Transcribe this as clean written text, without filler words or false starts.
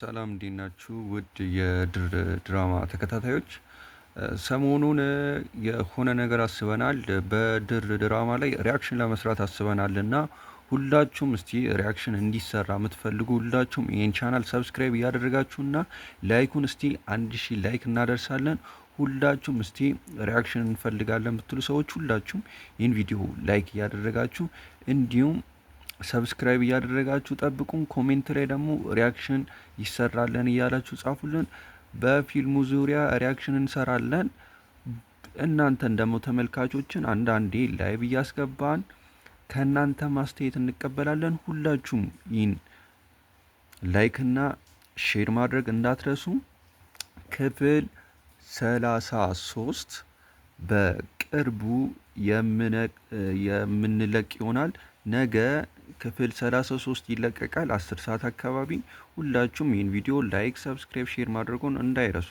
ሰላም እንዴት ናችሁ? ውድ የድር ድራማ ተከታታዮች፣ ሰሞኑን የሆነ ነገር አስበናል። በድር ድራማ ላይ reaction ለመስራት አስበናል እና ሁላችሁም እስቲ reaction እንዲሰራ የምትፈልጉ ሁላችሁም ይህን channel subscribe እያደረጋችሁና like ኡን እስቲ 1000 like እናደርሳለን። ሁላችሁም እስቲ reaction እንፈልጋለን ብትሉ ሰዎች ሁላችሁም ይህን ቪዲዮ like እያደረጋችሁ እንዲሁም subscribe እያደረጋችሁ ጠብቁን። Comment ላይ ደግሞ reaction ይሰራለን እያላችሁ ጻፉልን። በፊልሙ ዙሪያ reaction እንሰራለን። እናንተን ደግሞ ተመልካቾችን አንዳንዴ live እያስገባን ከእናንተ ማስተያየት እንቀበላለን። ሁላችሁም ይህን like እና share ማድረግ እንዳትረሱ። ክፍል 33 በቅርቡ የምንለቅ ይሆናል። ነገ ክፍል 33 ይለቀቃል 10 ሰዓት አካባቢ። ሁላችሁም ይህን ቪዲዮ like፣ subscribe፣ share ማድረጉን እንዳይረሱ።